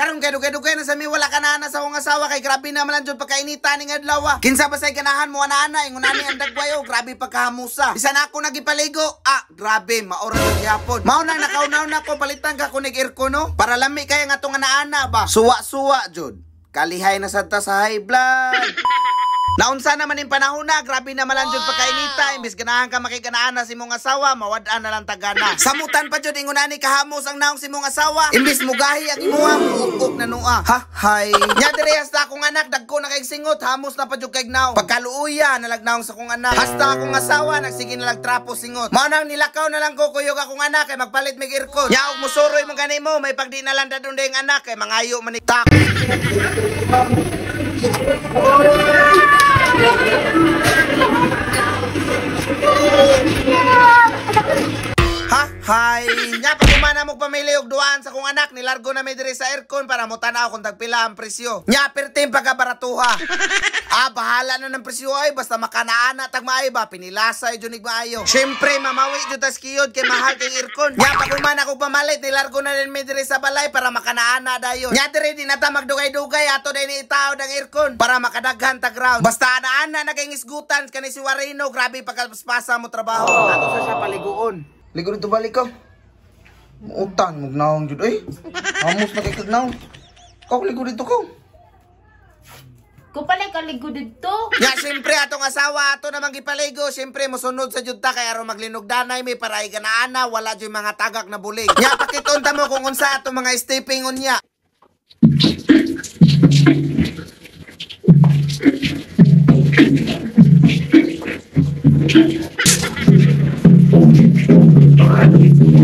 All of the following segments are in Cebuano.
Karon kay dugay-dugay na sa mi wala ka na sa akong asawa kay grabe na man lang jud pagkainita ning adlaw. Kinsa ba say ganahan mo ana-ana ingon ani ang dagway oh, grabe pagkahamusa. Bisan ako nagipaligo, grabe maora jud gyapon. Mao nang nakaunaw na ko palitan ka kunig aircon no para lami kay nga atong ana-ana ba. Suwa-suwa jud. Kalihay na sad ta sa high blood. Naunsa naman yung panahon na, grabe na malang jud pagkainita, imbis ganahan ka makiganaan na si mong asawa, mawad-an na lang tagana. Samutan pa jud ingon ani kahamos ang naong si mong asawa, imbis mugahi ang imuha, muukok na nua. Ha, hay. Nya diri hasta akong anak, dagko na kay singot, hamos na pa jud kay naong. Pagkaluuya nalagnaong sa akong anak. Hasta akong asawa nagsige na lang trapo singot. Mao nang nilakaw na lang ko kuyog akong anak kay magpalit mig aircon. Nya og musuroy man kanimo, may pagdi na lang dadon ding anak kay mangayo man ni tak. Ha, hay. Nya pag humana mo pamili og duaan sa kong anak, nilargo na mi diri sa aircon para mo tan-aw kung tagpila ang presyo. Nya perting pagkabaratuha. Bahala na ng presyo ay basta makanaana tag maayo ba pinilasay jud nig maayo. Syempre mamawi jud tas kiyod kay mahal kay aircon. Nya pag humana ko pamalit, nilargo na rin mi diri sa balay para makanaana dayon. Nya diri di na ta magdugay-dugay ato day ni itaod ang aircon para makadaghan tag round. Basta ana-ana na kay isgutan kani si Warino, grabe pagkapaspasa mo trabaho. Ato sa siya paliguon. Ligo dito balik ko. Muutan, mugnaong jud eh. Amos na kay kagnaong. Kaw ligo dito ko. Ko pala kaligo dito. Ya siyempre atong asawa ato namang gipaligo, siyempre mosunod sa jud ta kay aron maglinugdanay mi para iganaana wala jud mga tagak na bulig. Nya pakiton ta mo kung unsa atong mga stepping unya.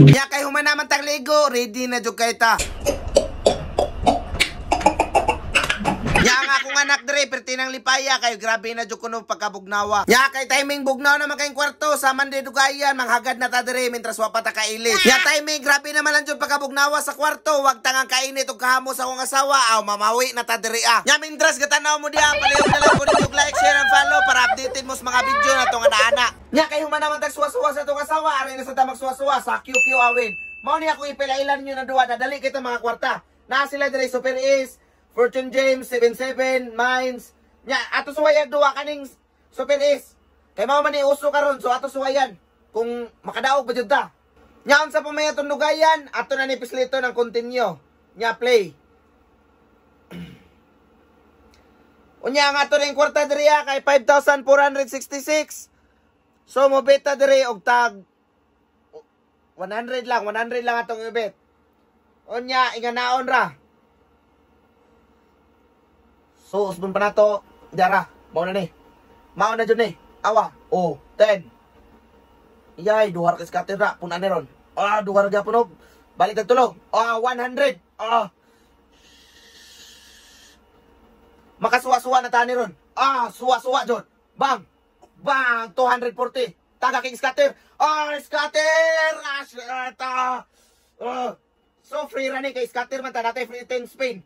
Ya kay human naman tang ligo, ready na jud kay ta. Ya ang akong anak dre perti nang lipaya kay grabe na jud kuno pagkabugnawa. Ya kay timing bugnaw naman kayong kwarto sa man dugayan manghagad na ta dre mentras wa pa ta kailis. Ya timing grabe naman lang jud pagkabugnawa sa kwarto, wag tangang kainit og kahamo sa akong asawa, aw mamawi na ta dre ah. Ya mentras gatanaw mo diha, palihog na lang ko ninyo like, share and follow para updated mo sa mga video na tong ana-ana. Nya kay human naman tag suwa-suwa sa atong asawa, ari na sa ta magsuwa-suwa sa QQ awin. Mao ni ako ipilailan niyo na duwa, nadali kita mga kwarta. Naa sila dre Super Ace, Fortune James, 77, Mines. Nya, ato suwayan duwa kaning Super Ace. Kay mao man ni uso karon, so ato suwayan kung makadaog ba jud ta. Nya unsa pa may atong dugayan, ato na ni pislito ng continue. Nya play. Unya ang ato ning kwarta diri kay 5,466. So mo beta diri og tag 100 lang, 100 lang atong ibet. Unya inganaon ra. So, usbon pa nato, dara, mao na ni. Mao na jud ni. Awa, oh, 10. Iyay, duha ra ka scatter ra, puna ni ron. Duha ra gyapon og. Balik tag tulo. 100. Makasuwa-suwa na tani ron. Suwa-suwa jud. Bang. Bang, 240. Taga king scatter. Scatter. Shit. So free ra ni kay scatter man ta natay free 10 spin.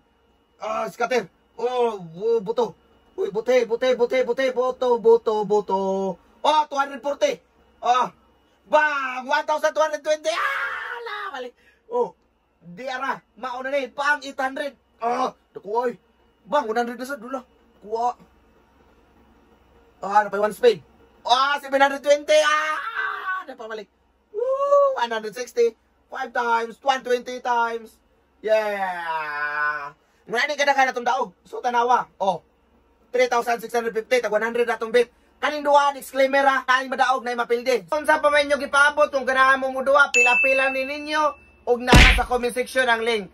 Scatter. Oh, buto. Uy, bute, bute, bute, bute, buto, buto, buto. 240. Bang, 1,220. La, balik. Oh, di ara. Mauna ni, bang, 800. Nakuha oy. Bang, 100 na sa dula. Kuha. Napay 1 spin. 720. Napabalik. Woo, 160. 5 times, 120 times. Yeah. Ngani ka na itong daog. So, tanawa. 3,650. Tag 100 na itong bit. Kaning duha, disclaimer ha. Kaning madaog na mapildi. Kung sa pa man nyo gipaabot, kung ganahan mo mo duha, pila-pila ni ninyo, og naa sa comment section ang link.